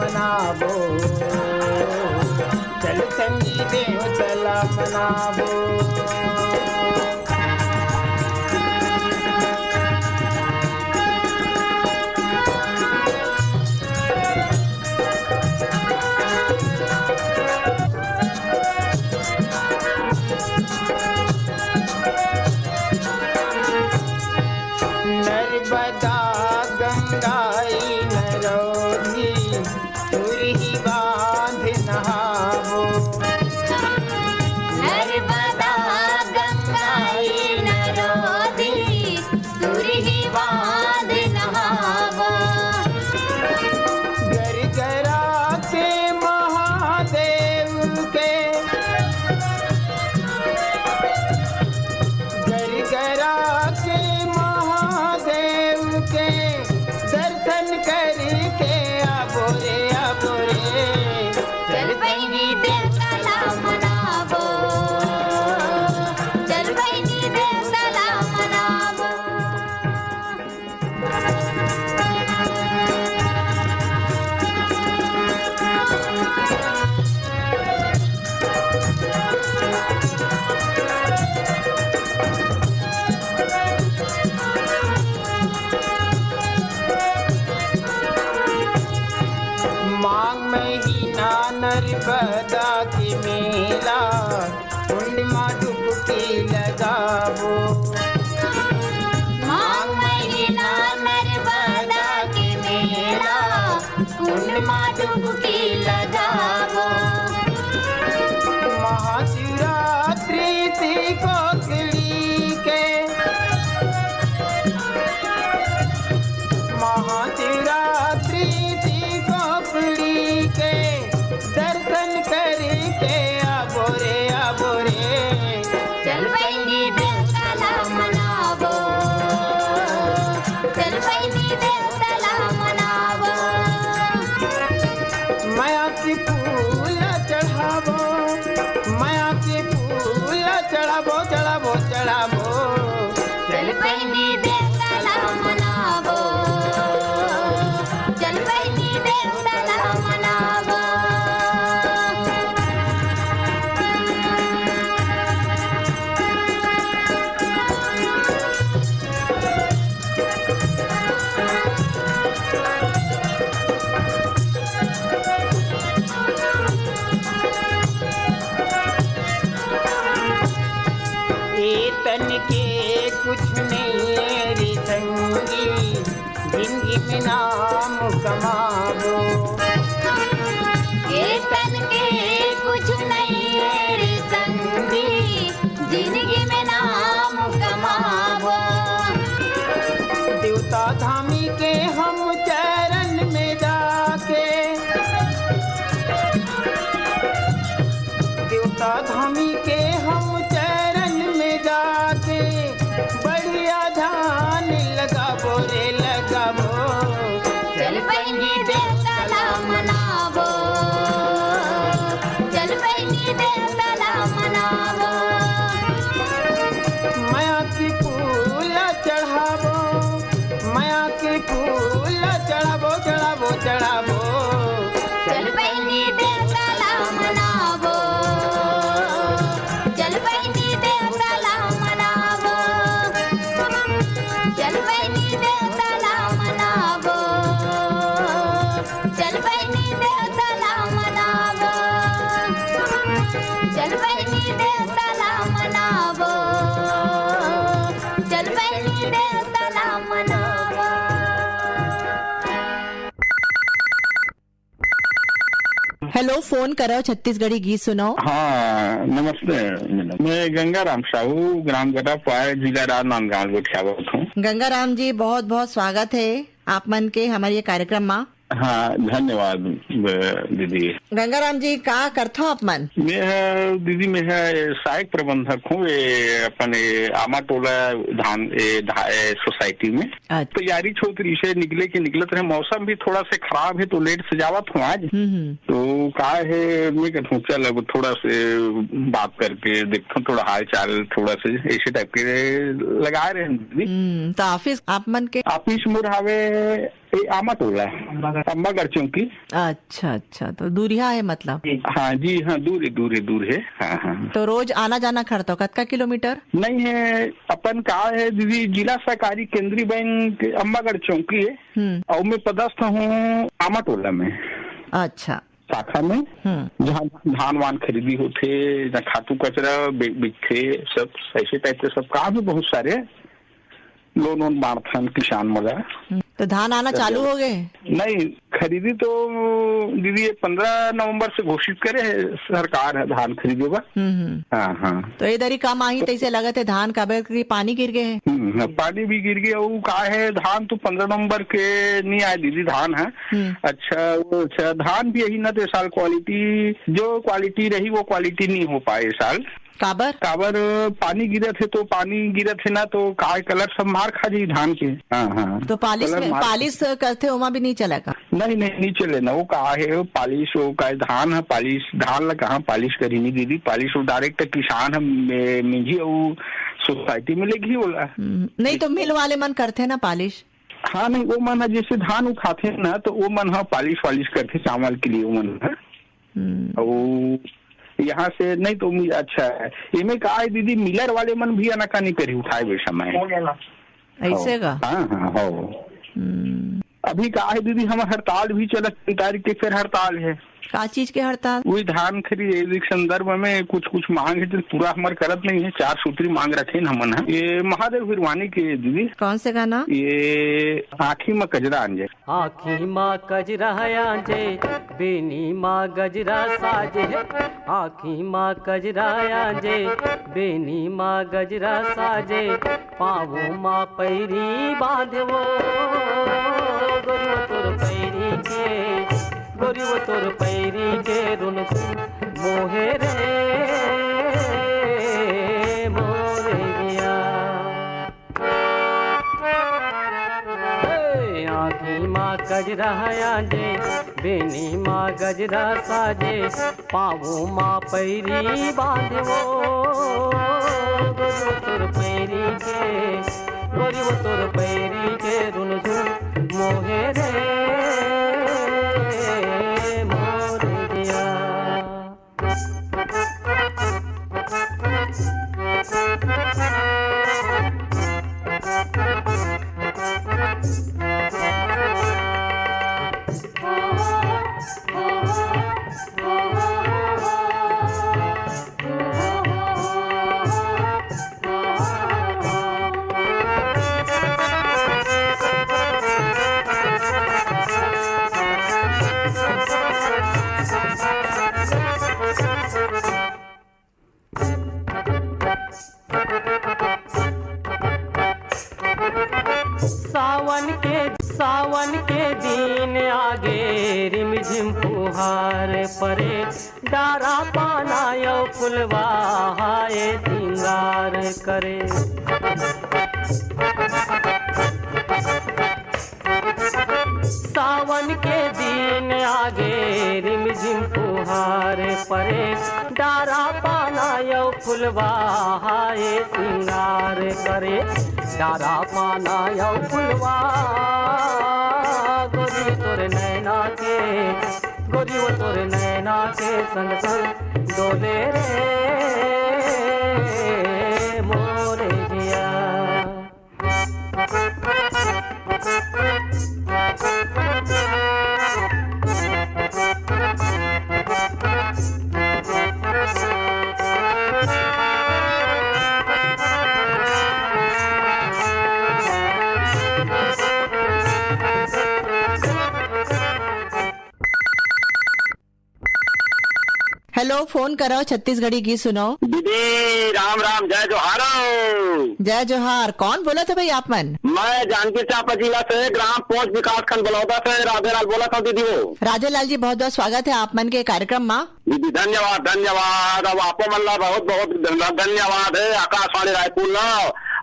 मनाबो, चल संगी देवता ला मनाबो। नर्मदा गंगा नरौनी, सुरही बांध नहाबो। नर्मदा गंगा नरौनी, सुरही बांध नहाबो। गरगरा के महादेव के, गरगरा के महादेव के दर्शन करके आबो रे, आबो रे। चल बहिनी देवता ला मनाबो, चल बहिनी देवता ला मनाबो। माघ महीना नर्मदा के मेला, कुंड मा डुबकी लगाबो। माघ महीना नर्मदा के मेला, कुंड मा डुबकी लगाबो। महाशिवरात्रि ती कोकड़ी के, महाशिवरात्रि ती कोकड़ी के दर्शन करके आबो रे, आबो रे। चल बहिनी देवता ला मनाबो, चल बहिनी देवता ला मनाबो। माया के फूल चढ़ाबो, माया के फूल चढ़ाबो, चढ़ाबो, चढ़ाबो। चल बहिनी देवता ला मनाबो, चल बहिनी देवता ला मनाबो। ए तन के कुछ नहीं रे संगी, जिंदगी में नाम कमाबो। ए तन के कुछ नहीं रे संगी, जिंदगी में नाम कमाबो। देवता धामी के हम चरण में जाके, देवता धामी के हम चरण में जाके बढ़िया ध्यान लगाबो रे, लगाबो। चल बहिनी देवता ला मनाबो, चल बहिनी देवता ला मनाबो। माया के फूल चढ़ाबो, माया के फूल चढ़ाबो, चढ़ाबो, चढ़ाबो। चल बहिनी देवता ला मनाबो, चल बहिनी देवता ला मनाबो, चल बहिनी देवता ला मनाबो, चल बहिनी देवता ला मनाबो, चल बहिनी देवता ला मनाबो, चल बहिनी देवता ला मनाबो। हेलो, फोन करव छत्तीसगढ़ी गीत सुनाओ। हाँ, नमस्ते मैडम। मैं गंगाराम साहू, ग्राम गटापाय, जिला राजनांदगांव गोठियावत हूँ। गंगाराम जी, बहुत बहुत स्वागत है आप मन के हमारे ये कार्यक्रम मा। हाँ, धन्यवाद, ब-, दीदी। गंगाराम जी, का करथो आप मन? मैं ह, दीदी, मैं ह सहायक प्रबंधक हूँ, ये अपन ये आमा टोला धान, ये धा-, ये सोसाइटी में। अच्छा। तैयारी होत रहिसे, निकले के निकलत रहे, मौसम भी थोड़ा से खराब है, तो लेट से जावत हूँ आज। हम्म, हम्म। तो का है, मैं कहत हूँ, चल, अब थोड़ा से बात करके देखत हूँ, थोड़ा हाल चाल, थोड़ा से ऐसे टाइप के लगाए रहे हैं दीदी। हम्म, तो ऑफिस आप मन के? ऑफिस मोर हावे ए, आमा टोला, अम्बागढ़ चौकी। अच्छा, अच्छा, तो दूरिहा है मतलब? हाँ जी, हाँ, दूर है, दूर है, दूर है। हाँ, हाँ। तो रोज आना जाना करथो, कतका किलोमीटर? नहीं है, अपन का है दीदी, जिला सहकारी केंद्रीय बैंक अम्बागढ़ चौकी है। हम्म। और मैं पदस्थ हूँ आमा टोला में। अच्छा। शाखा में, हम्म। जहाँ धान वान खरीदी होथे, जहाँ खातू कचरा बि-, बिकथे, सब ऐसे टाइप के सब काम है, बहुत सारे लोन वोन बांटथन किसान मन ला। हम्म, तो धान आना तो चालू हो गए? नहीं, खरीदी तो दीदी, ये पंद्रह नवंबर से घोषित करे है सरकार है धान खरीदे बर। हम्म, हम्म। हाँ, हाँ। तो ये दरी कम आही, तैसे लगत है धान, काबर कि पानी गिर गए है। हम्म, हाँ, पानी भी गिर गया। वो का है, धान तो पंद्रह नवंबर के नहीं आए दीदी, धान है। हम्म। अच्छा, वो अच्छा, धान भी यही ना, तो साल क्वालिटी, जो क्वालिटी रही, वो क्वालिटी नहीं हो पाए इस साल। काबर? काबर, पानी गिरत है, तो पानी गिरत है ना, तो काय कलर सब मार खा जाई धान के। हाँ, हाँ। तो पालिश कलर में, मार पालिश करथे, ओमा भी नहीं चला का? नहीं, नहीं, नहीं चले ना। वो का है, वो पालिश, वो का है, धान है, पालिश, धान ला कहाँ पालिश करी नहीं दीदी, पालिश वो डायरेक्ट किसान है, मे-, मिंजी, वो सोसाइटी में लेगी बोला। हम्म, नहीं तो मिल वाले मन करथे ना पालिश। हाँ, नहीं, वो मन ह जैसे धान उखाथे ना, तो वो मन ह पालिश वालिश करथे चावल के लिए, वो मन ह। हम्म। वो यहाँ से नहीं तो मुझे अच्छा है। एमे का है दीदी, मिलर वाले मन भी अनाकानी करी उठाए बे समय। ऐसे का? हाँ, हाँ, हो। हम्म। अभी का है दीदी, हमर हड़ताल भी चलत, तीन तारीख के फिर हड़ताल है। का चीज के हड़ताल? वही धान खरीद के संदर्भ में कुछ, कुछ मांग है, जो पूरा हमर करत नहीं है। चार सूत्री मांग रखे हैं हमन ह। ये महादेव हिरवानी के दीदी। कौन से गाना? ये आँखी म कजरा आंजे। आँखी म कजरा आंजे, बेनी म गजरा साजे। आँखी म कजरा आंजे, बेनी म गजरा साजे। पाँव म पैरी बांधे वो, गोरी वो तोर पैरी के, गोरी वो तोर पैरी के रुन मोहे रे मोरैया। हे, आँखी म कजरा आंजे, बेनी म गजरा साजे, पाँव म पैरी बांधे वो, गोरी वो तोर पैरी के, गोरी वो तोर पैरी के रुनझुन मोहे रे मोरैया। सावन के, सावन के दिन आगे, रिमझिम फुहार परे, डारा पाना अउ फुलवा हाय सिंगार करे। सावन के दिन आगे, रिमझिम फुहार परे, डारा पाना अउ फुलवा हाय सिंगार करे। डारा पाना अउ फुलवा, गोरी तोर नैना के, गोरी वो तोर नैना के संग संग डोले रे मोरे जिया। हेलो, फोन करो, छत्तीसगढ़ी गीत सुनाओ। दीदी, राम राम, जय जोहार। जय जोहार। कौन बोलत हे भाई आप मन? मैं जांजगीर चांपा जिला से ग्राम पोंच विकास खंड बलौदा से राधेलाल बोलत हूँ दीदी हो। राधेलाल जी, बहुत बहुत स्वागत है आप मन के कार्यक्रम मा। दीदी, धन्यवाद, धन्यवाद। अब आपो मन ला बहुत बहुत धन्य-, धन्यवाद है आकाशवाणी रायपुर ला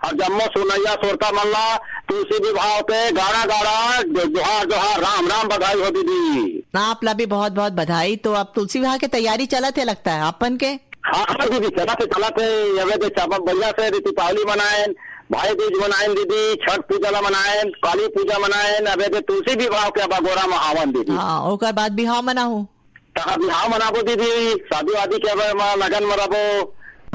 और जम्मो सुनैया श्रोता मन ला तुलसी विवाह के गाड़ा गाड़ा जो-, जोहार जोहार, राम राम, बधाई हो दीदी। आप ला भी बहुत बहुत बधाई। तो अब तुलसी विवाह के तैयारी चलत है लगता है आप मन के? हाँ, हाँ दीदी, चलत है, चलत है। अबे दे चापा बढ़िया से दीपावली मनाएन, भाई दूज मनाएन दीदी, छठ पूजा ला मनाएन, काली पूजा मनाएन, अबे दे तुलसी विवाह के अब अगोरा म हावन दीदी। हाँ, ओकर बाद बिहाव मनाहू। तहाँ बिहाव मनाबो दीदी, शादी वादी के अब म लगन म रबो।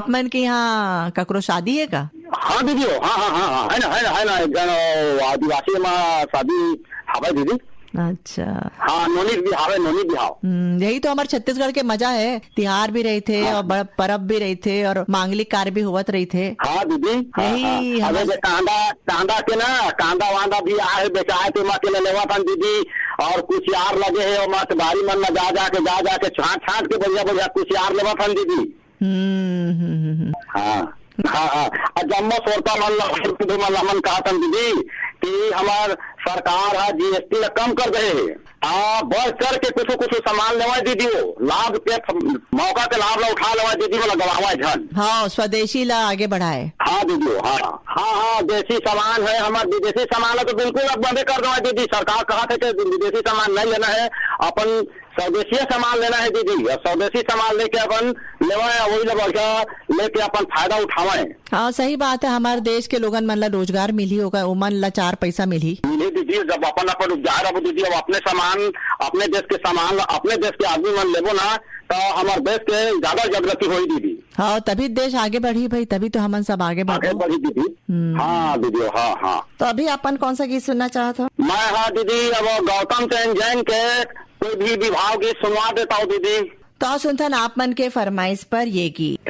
आप मन के यहाँ ककरो शादी हे का? हाँ दीदी हो, हाँ, हाँ, हाँ, हाँ, है ना, है ना, है ना, एक जन, अ, आदिवासी म शादी हवय दीदी। अच्छा। हाँ, नोनी बिहाव हे, नोनी बिहाव। हम्म, यही तो हमर छत्तीसगढ़ के मजा हे, तिहार भी रहिथे हाँ। और बड़-, परब भी रहिथे और मांगलिक कार्य भी होवत रहिथे। हाँ दीदी, हाँ, यही हाँ। हमर अबे जे कांदा, कांदा के ना, कांदा वांदा भी आहे बेचाए, ते मा के ले लेवत हन दीदी, और कुसियार लगे हे, और मत बारी मन में जा जा के, जा जा के, छांट छांट के बढ़िया बढ़िया कुसियार लेवत हन दीदी। हम्म, हम्म, हम्म, हम्म। हाँ, हाँ, हाँ। आ जम्मो श्रोता मन ला, हिंदू मन ला हमन कहत हन दीदी कि हमर सरकार ह जीएसटी ला कम कर दे हे। हाँ, बढ़ चढ़ के कुछ कुछ सामान लेवय दीदी हो, लाभ के फ-, मौका के लाभ ला उठा लेवय दीदी, वाला गवावय झन। हाँ, स्वदेशी ला आगे बढ़ाए। हाँ दीदी हो, हाँ, हाँ, हाँ, देसी सामान है हमर, विदेशी सामान ला तो बिल्कुल अब बंदे कर देवय दीदी। सरकार कहत हे कि विदेशी सामान नहीं लेना है, अपन स्वदेशीय सामान लेना है दीदी, और स्वदेशी सामान लेके अपन लेवय, वही ला बढ़िया लेके अपन फायदा उठावय। हाँ, सही बात है, हमारे देश के लोगन मन ला रोजगार मिलही, ओकर, ओमन ला चार पैसा मिलही। मिलही दीदी, जब अपन अपन उपजाए रहबो दीदी, अब अपने सामान, अपने देश के सामान ला अपने देश के आदमी मन लेबो ना, तो हमारे देश के ज्यादा जागृति होई दीदी। हाँ, तभी देश आगे बढ़ही भाई, तभी तो हमन सब आगे आगे बढ़बो। बढ़ी दीदी। हम्म। हाँ दीदी, हाँ, हाँ। तो अभी अपन कौन सा गीत सुनना चाहत हो? मैं, हाँ दीदी, अब गौतम चंद जैन के कोई भी विभाव गीत सुनवा देता हूँ दीदी। तो सुनथन आप मन के फरमाइश पर ये गीत।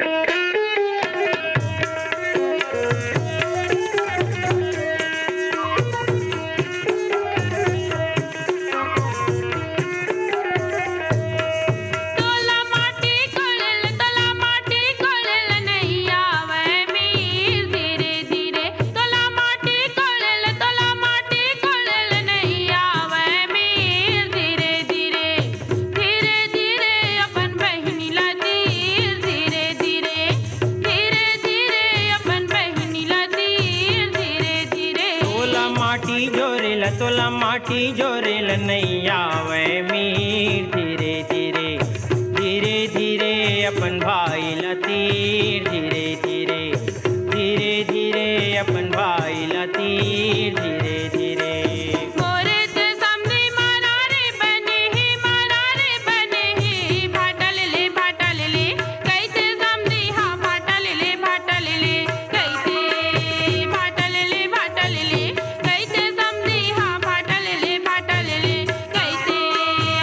तोला माटी कोड़ल, तोला माटी कोड़ल नइ आवय मीर धीरे धीरे। तोला माटी कोड़ल, तोला माटी कोड़ल नइ आवय मीर धीरे धीरे। धीरे धीरे अपन बहिनी ला तीर, धीरे धीरे, धीरे धीरे अपन बहिनी ला तीर, धीरे धीरे। तोला माटी जोरे ला, तोला माटी जोरे ला नइ आवय मीर धीरे धीरे। धीरे धीरे अपन भाई ला तीर, धीरे धीरे, धीरे धीरे अपन भाई ला तीर, धीरे धीरे। मोरे ते समधी मरारी बने हे, मरारी बने हे, भाटा ले ले, भाटा ले ले, कइसे समधी हा भाटा ले ले, भाटा ले ले, कइसे भाटा ले ले, भाटा ले ले, कइसे समधी हा भाटा ले ले, भाटा ले ले, कइसे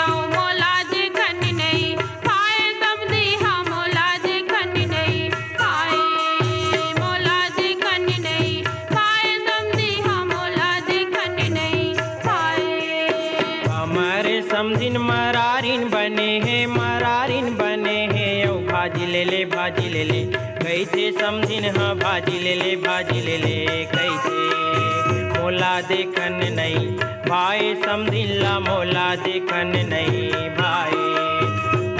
अउ मोला देखन नइ पाए, समधी हा मोला देखन नइ पाए, मोला देखन नइ पाए, समधी हा मोला देखन नइ पाए। हमर समधिन मरारिन बने हे, मरारिन बने हे, अउ भाजी ले ले, भाजी ले ले, कइसे समधिन हा भाजी ले ले, भाजी ले ले, कइसे मोला देखन नइ भाई समधिन ला मोला देखन नइ भाई,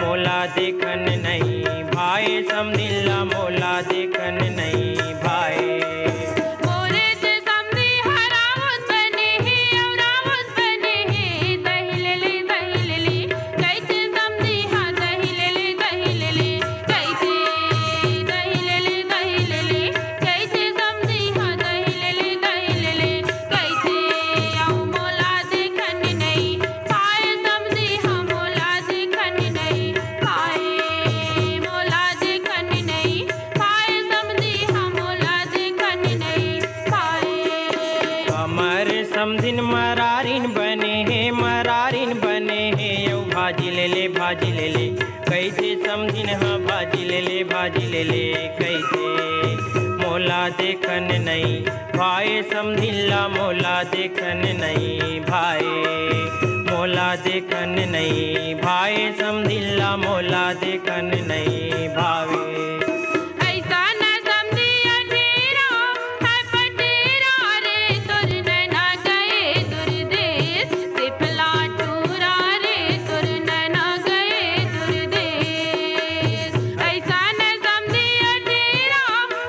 मोला देखन नइ भाई समधिन ला मोला देखन नइ भाई। मोरे ते समधी हा राउत बने हे, अउ राउत बने हे, दही ले ले, दही ले ले, कइसे समधी हा दही ले ले, दही ले ले, कइसे दही ले ले, दही ले ले, कइसे समधी हा दही ले ले, दही ले ले, कइसे अउ मोला देखन नइ पाए, समधी हा मोला देखन नइ पाए, मोला देखन नइ पाए, समधी हा मोला देखन नइ पाए। हमर समधिन मरारिन बने हे, मरारिन बने हे, अउ भाजी ले ले, भाजी ले ले, कइसे समधिन हा भाजी ले ले, भाजी ले ले, कइसे मोला देखन नइ भाई समधिन ला मोला देखन नइ भाई, मोला देखन नइ भाई समधिन ला मोला देखन नइ भावे। अइसन समधी अठेरा है पटेरा रे, तोर नैना गए दुरदेस, सिपला टूरा रे, तोर नैना गए दुरदेस। अइसन समधी अठेरा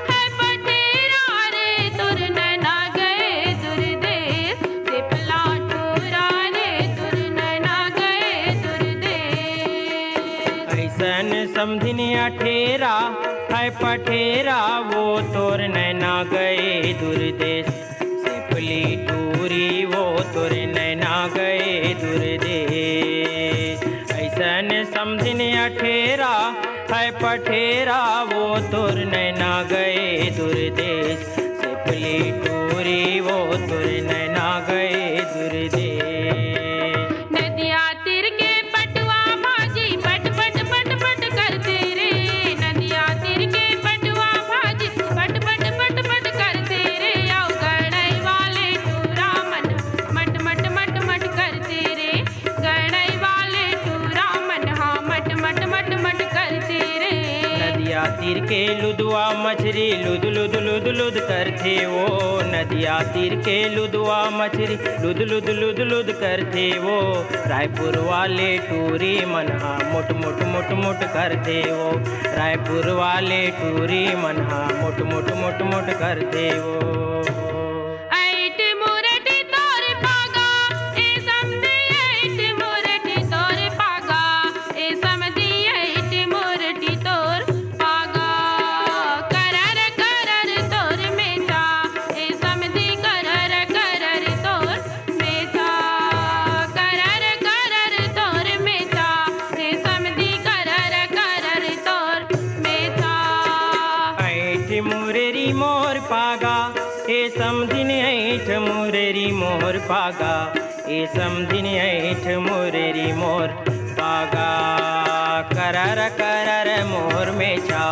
है पटेरा रे, तोर नैना गए दुरदेस, सिपला टूरा रे, तोर नैना गए दुरदेस। सन समधिन अठेरा, है पठेरा, वो तोर नैना गए दुर्देश। सिपली टूरी, वो तोर नैना गए दुर्देश। ऐसन समधिन अठेरा, है पठेरा, वो तोर नैना गए दुर्देश। सिपली टूरी, वो तोर नैना गए दुर्देश। नदिया तीर के पटवा भाजी पट पट पट पट करथे रे। नदिया तीर के पटवा भाजी पट पट पट पट करथे रे। अउ गड़ई वाले टूरा मन मट मट मट मट करथे रे। गड़ई वाले टूरा मन हा मट मट मट मट करथे रे। नदिया तीर के लुदवा मछरी लुद लुद लुद लुद करथे वो। नदिया तीर के लुदवा मछरी लुद लुद लुद लुद करथे वो। रायपुर वाले टूरी मन हा मोट मोट मोट मोट करथे वो। रायपुर वाले टूरी मन हा मोट मोट मोट मोट करथे वो। ऐट मुरटी तोर पागा, ए समधी ऐट मुरटी तोर पागा, ए समधी ऐट मुरटी तोर पागा। करर करर तोर मेचा, ए समधी करर करर तोर मेचा। करर करर तोर मेचा, ए समधी करर करर तोर मेचा। ऐठ मुरेरी मोर पागा, ए समधिन ऐठ मुरेरी मोर पागा। ए समधिन ऐठ मुरेरी मोर पागा। करर करर मोर मेचा,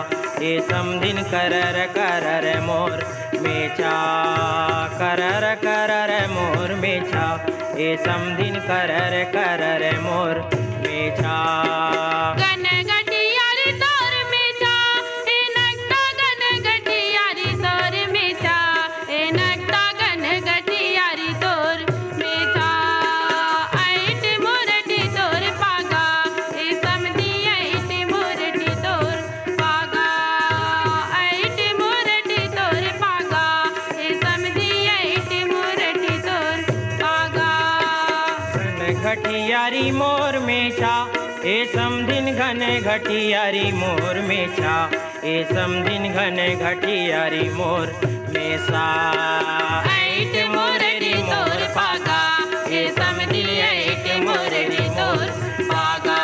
ए समधिन करर करर मोर मेचा। करर करर मोर मेचा, ए समधिन करर करर मोर मेचा। गन गटियारी तोर मेचा, ए नक्ता गन गटियारी तोर मेचा। ए नक्ता गन गटियारी तोर मेचा। ऐट मुरटी तोर पागा, ए समधी ऐट मुरटी तोर पागा। ऐट मुरटी तोर पागा, ए समधी ऐट मुरटी तोर पागा। गन घटियारी मोर मेचा, ए समधिन घन घटियारी मोर मेचा। ए समधिन घन घटियारी मोर मेसा। ऐट मोररी मोर पागा, ए समधिन ऐट मोररी मोर पागा।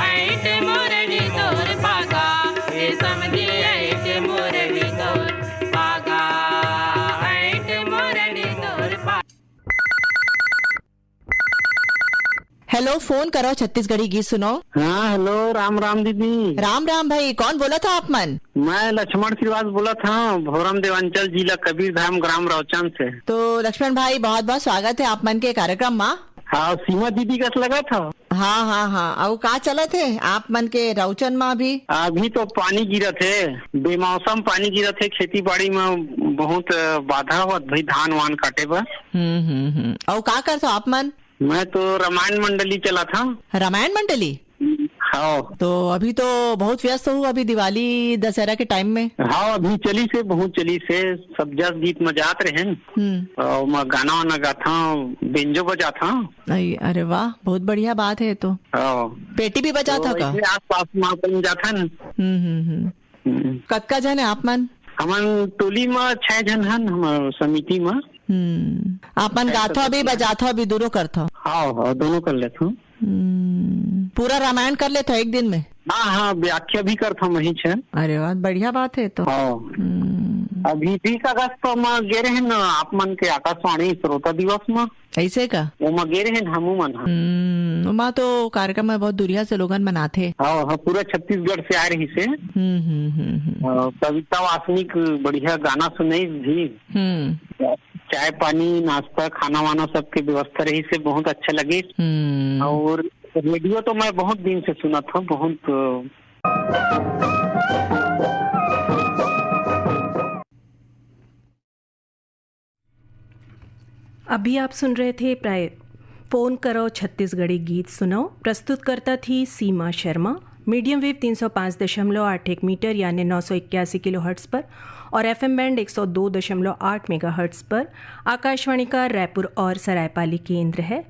ऐट मोररी मोर पागा, ए समधिन ऐट मोररी मोर पागा। ऐट मोररी मोर पागा। हेलो, फोन करो छत्तीसगढ़ी गीत सुनो। हाँ, हेलो, राम राम दीदी। राम राम भाई, कौन बोलत हा आप मन? मैं लक्ष्मण श्रीवास बोलत हा, भोरम देवांचल, जिला कबीरधाम, ग्राम रौचन से। तो लक्ष्मण भाई, बहुत बहुत स्वागत है आप मन के कार्यक्रम मा। हाँ, सीमा दीदी कस लगत हा। हाँ हाँ हाँ, अउ का चलत है आप मन के रौचन मा अभी? अभी तो पानी गिरत है, बेमौसम पानी गिरत है, खेती बाड़ी में बहुत बाधा होत भाई, धान वान काटे बर। हम्म हम्म हम्म। अउ का करथो आप मन? मैं तो रामायण मंडली चलाथंव। रामायण मंडली? हाँ। तो अभी तो बहुत व्यस्त हो अभी दिवाली दशहरा के टाइम में। हाँ, अभी चलिस हे, बहुत चलिस हे, सब जस गीत में जात रहेन। हम्म। अउ मैं गाना वाना गाथंव, बेंजो बजाथंव। अई, अरे वाह, बहुत बढ़िया बात है तो। हाँ। पेटी भी बजाथो तो का? वैसे आसपास में अपन जाथन। हम्म हम्म हम्म। हम्म। कतका झन है आप मन? हमन टोली म छह झन हन, हमर समिति म। हम्म। आप मन गाथो भी, बजाथो भी, दूनो करथो? हाँ, हाँ, दूनो कर लेथो। हम्म। पूरा रामायण कर लेथो एक दिन में? हाँ, हाँ, व्याख्या भी करथो वही छे। अरे वाह, बढ़िया बात है तो। हाँ। हम्म। अभी बीस अगस्त म गे रहेन आप मन के आकाशवाणी श्रोता दिवस म। ऐसे का? ओमा गे रहेन हमू मन ह। हम्म, ओमा तो कार्यक्रम में बहुत दुरिया से लोगन मन आथे। हाँ, हाँ, पूरा छत्तीसगढ़ से आए रहिस हे। हम्म, हम्म, हम्म, हम्म। अ, कविता वासनिक बढ़िया गाना सुनाइस भी। हम्म। चाय पानी, नाश्ता, खाना वाना सबके व्यवस्था रहिस हे, बहुत अच्छा लगिस। हम्म। अउ रेडियो तो मैं बहुत दिन से सुनत हंव, बहुत, अ, अभी आप सुन रहे थे प्राय फोन करो छत्तीसगढ़ी गीत सुनो। प्रस्तुतकर्ता थी सीमा शर्मा। मीडियम वेव तीन सौ पाँच दशमलव आठ एक मीटर यानी नौ सौ इक्यासी किलो हर्ट्ज पर और एफएम बैंड एक सौ दो दशमलव आठ मेगाहर्ट्ज पर आकाशवाणी का रायपुर और सरायपाली केंद्र है।